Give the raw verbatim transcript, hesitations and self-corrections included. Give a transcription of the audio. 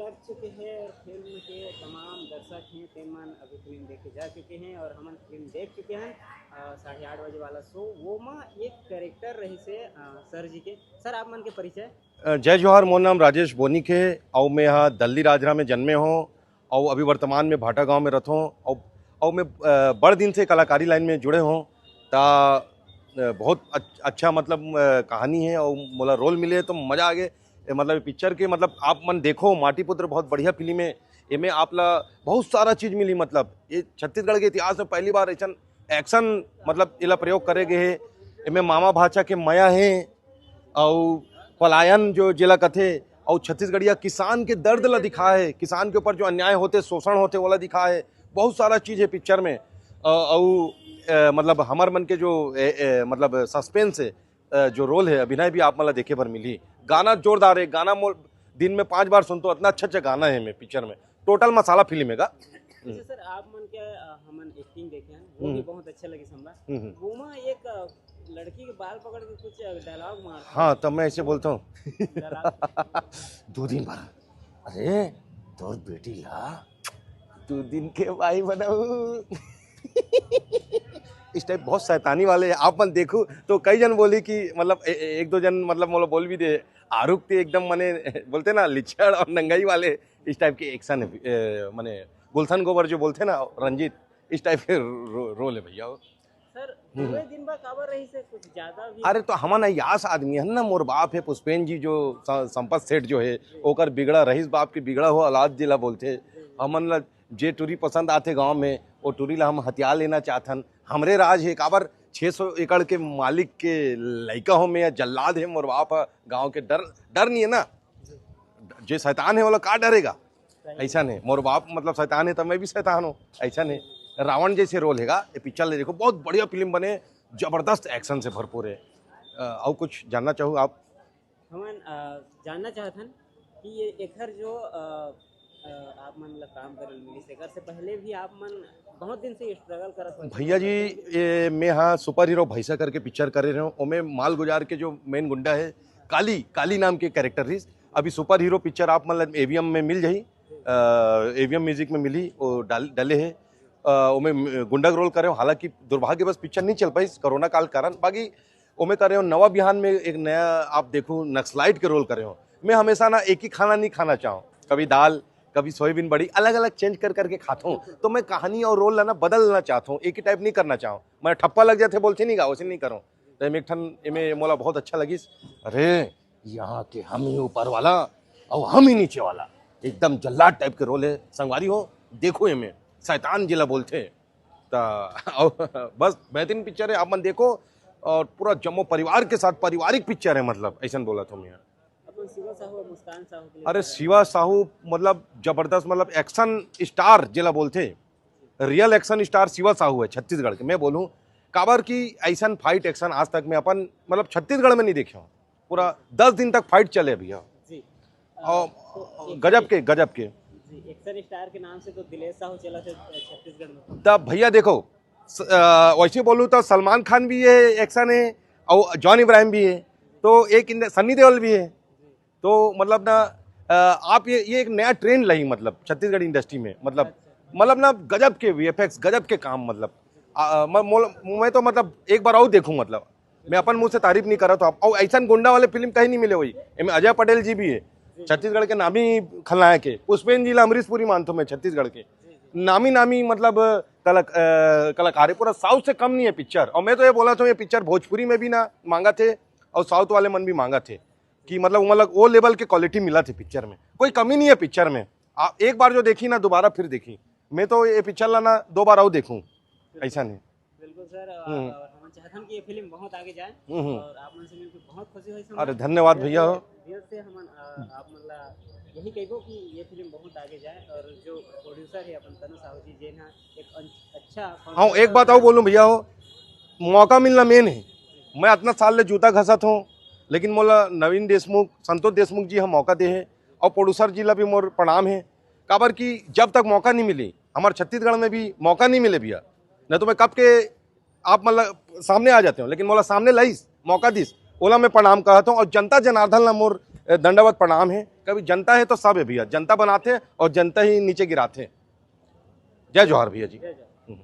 कर चुके हैं और फिल्म के तमाम दर्शक हैं, तेन मन अभी फिल्म देखे जा चुके हैं और हमन फिल्म देख चुके हैं। अ, साढ़े आठ बजे वाला शो, वो मा एक कैरेक्टर रही से, अ, सर जी के। सर, आप मन के परिचय? अ, जय जोहार, मोर नाम राजेश बोनिक हे, अउ मैं हा दल्ली राजरा में जन्मे हों, अउ अभी वर्तमान में भाटा गांव में रथों, अउ, अउ मैं, अ, बड़ दिन से कलाकारी लाइन में जुड़े हों, ता, अ, बहुत अच-, अच्छा, मतलब, अ, कहानी है, अउ मोला रोल मिले तो मजा आ गे। ए, मतलब, पिक्चर के, मतलब, आप मन देखो, माटी पुत्र बहुत बढ़िया फिल्म है, एमे आप ला बहुत सारा चीज मिली, मतलब, ये छत्तीसगढ़ के इतिहास में पहली बार ऐसन एक्शन, मतलब, एला प्रयोग करे गए है। एमे मामा भाचा के मया है, अउ पलायन जो जेला कथे, अउ छत्तीसगढ़िया किसान के दर्द ला दिखा है, किसान के ऊपर जो अन्याय होते, शोषण होते, ओला दिखा है। बहुत सारा चीज है पिक्चर में। अ, अउ, अ, मतलब, हमर मन के जो, ए, ए, मतलब, सस्पेंस है, अ, जो रोल है, अभिनय भी आप मन ला देखे बर मिली। गाना जोरदार है, गाना मोर दिन में पांच बार सुनतो, इतना अच्छा अच्छा गाना है में पिक्चर में। टोटल मसाला फिल्म है का। अच्छा सर, आप मन के, अ, हमन एक्टिंग देखे हैं, वो भी हम्म। बहुत अच्छा लगे हमरा। हम्म, हम्म। वो में एक, अ, लड़की के बाल पकड़ के कुछ, अ, डायलॉग मार। हाँ, तब मैं ऐसे बोलता हूँ। डायलॉग। दो दिन बाद, अरे, तोर बेटी ला दो दिन के बाई बनाऊ। इस टाइप बहुत शैतानी वाले आप मन देखू तो कई जन बोली कि, मतलब, ए-, ए-, एक दो जन, मतलब, मोला बोल भी दे, आरुख ते एकदम, मने, बोलते ना, लिच्छड़ और नंगाई वाले, इस टाइप के एक्शन है, ए, मने, गुलशन ग्रोवर जो बोलते ना, रंजीत, इस टाइप के रो-, रोल है भैया वो। सर, हम्म। दो दिन बाद काबर रही से कुछ ज्यादा भी? अरे, तो हमन अयास आदमी हन ना, मोर बाप है पुष्पेन जी जो स-, संपत सेठ जो है, ओकर बिगड़ा रहीस बाप के बिगड़ा हो औलाद जिला बोलते। हमन ला जे टूरी पसंद आथे गांव में, वो टूरी ला हम हथिया लेना चाहथन। हमरे राज है, काबर छह सौ एकड़ के मालिक के लइका हो मैं या जल्लाद है मोर बाप ह, गांव के डर, डर नहीं है ना। जे शैतान है, वाला का डरेगा? सही। ऐसा नहीं, मोर बाप, मतलब, शैतान है, तो मैं भी शैतान हूँ। ऐसा नहीं, रावण जैसे रोल हैगा। ये पिक्चर ले देखो, बहुत बढ़िया फिल्म बने, जबरदस्त एक्शन से भरपूर है। अ, और कुछ जानना चाहू आप? हमन, अ, जानना चाहत हन कि ये एकर जो, अ, अ, आप मन ला काम करे मिलिस, एकर से पहले भी आप मन बहुत दिन से स्ट्रगल करत हो। भैया जी, ये मैं, हाँ, सुपर हीरो भैंसा करके पिक्चर करे रहे हूँ, ओमे मालगुजार के जो मेन गुंडा है, काली, काली नाम के कैरेक्टर रहीस। अभी सुपर हीरो पिक्चर आप मन ला एवीएम में मिल जाही, अ, एवीएम म्यूजिक में मिली, वो डाल-, डले है। अ, ओमे म-, गुंडा के रोल करे हूँ, हालांकि दुर्भाग्यवश पिक्चर नहीं चल पाई कोरोना काल कारण, बाकी ओमे करे हूँ नवा बिहान में एक नया, आप देखो, नक्सलाइट के रोल करे हूँ। मैं हमेशा ना एक ही खाना नहीं खाना चाहूँ, कभी दाल, कभी सोयाबीन बड़ी, अलग-अलग चेंज कर करके खाता हूँ। तो मैं कहानी और रोल ला ना बदलना चाहता हूँ, एक ही टाइप नहीं करना चाहूँ। मैं ठप्पा लग जाते बोलते नहीं गा, वैसे नहीं करूँ। तो एमे एक ठन, एमे मोला बहुत अच्छा लगिस। अरे, यहाँ के हम ही ऊपर वाला और हम ही नीचे वाला, एकदम जल्लाद टाइप के रोल है। संगवारी हो, देखो एमे, शैतान जिला बोलते। त, और बस बेहतरीन पिक्चर है, आप मन देखो। और पूरा जम्मो परिवार के साथ पारिवारिक पिक्चर है, मतलब, ऐसा बोला था मैं। अपन शिवा साहू और मुस्कान साहू के लिए अरे, क्या? शिवा साहू, मतलब, जबरदस्त, मतलब, एक्शन स्टार जेला बोलथे, real action star Shiva Sahu है छत्तीसगढ़ के। मैं बोलूँ, काबर कि ऐसन फाइट एक्शन आज तक मैं अपन, मतलब, छत्तीसगढ़ में नहीं देखे हूँ। पूरा दस दिन तक फाइट चले भैया। जी। और अ, तो एक गजब के, गजब के। जी, एक्शन स्टार के नाम से तो दिलेश साहू चला थे छत्तीसगढ़ में। तब भैया देखो, स-, अ, वैसे बोलूँ तो सलमान खान भी है, एक्शन है, और जॉन इब्राहिम भी है, तो एक इंड-, सन्नी देओल भी है। तो, मतलब ना, अ, आप ये, ये एक नया ट्रेंड लाई, मतलब, छत्तीसगढ़ इंडस्ट्री में, मतलब, मतलब ना, गजब के वीएफएक्स, गजब के काम, मतलब, अ, अ, मैं, मोल-, मैं तो, मतलब, एक बार और देखूँ, मतलब, मैं अपन मुंह से तारीफ नहीं करत हूँ। और ऐसा गुंडा वाले फिल्म कहीं नहीं मिले हुई। एमे अजय पटेल जी भी है, छत्तीसगढ़ के नामी खलनायक है। पुष्पेन जी ला अमरीश पुरी मानता हूँ मैं, छत्तीसगढ़ के नामी नामी, मतलब, कलाक-, अ, कलाकार है। पूरा साउथ से कम नहीं है पिक्चर। और मैं तो ये बोला था, ये पिक्चर भोजपुरी में भी ना मांगा थे और साउथ वाले मन भी मांगा थे कि, मतलब, मतलब, वो लेवल के क्वालिटी मिला थे पिक्चर में। कोई कमी नहीं है पिक्चर में। आप एक बार जो देखी ना, दोबारा फिर देखी। मैं तो ये पिक्चर ला ना दो बार और देखूँ, ऐसा नहीं। बिल्कुल सर, अ, हम्म। और हमन चाहथन कि ये फिल्म बहुत आगे जाए हम्म, हम्म। और आप मन से मिलके बहुत खुशी होइस हमन। अरे, धन्यवाद भैया हो। दिल से हमन, अ, आप मन ला यही कहबो कि ये फिल्म बहुत आगे जाए और जो प्रोड्यूसर है अपन तनु साहू जी, जेन हा एक अन-, अच्छा हाँ, एक बात और बोलूँ भैया हो, मौका मिलना मेन है। मैं इतना साल ले जूता घसत हूँ, लेकिन मोला नवीन देशमुख, संतोष देशमुख जी हम मौका दे हैं और प्रोड्यूसर जी ला भी मोर प्रणाम है। काबर कि जब तक मौका नहीं मिली, हमारे छत्तीसगढ़ में भी मौका नहीं मिले भैया, नहीं तो मैं कब के आप, मतलब, सामने आ जाते हो, लेकिन मोला सामने लाइस, मौका दिस, ओला मैं प्रणाम कहत हूँ। और जनता जनार्दन ला मोर ए, दंडवत प्रणाम हे। कभी जनता हे तो सब हे भैया, जनता बनाथे अउ जनता ही नीचे गिराथे। जय जोहार भैया जी। हम्म।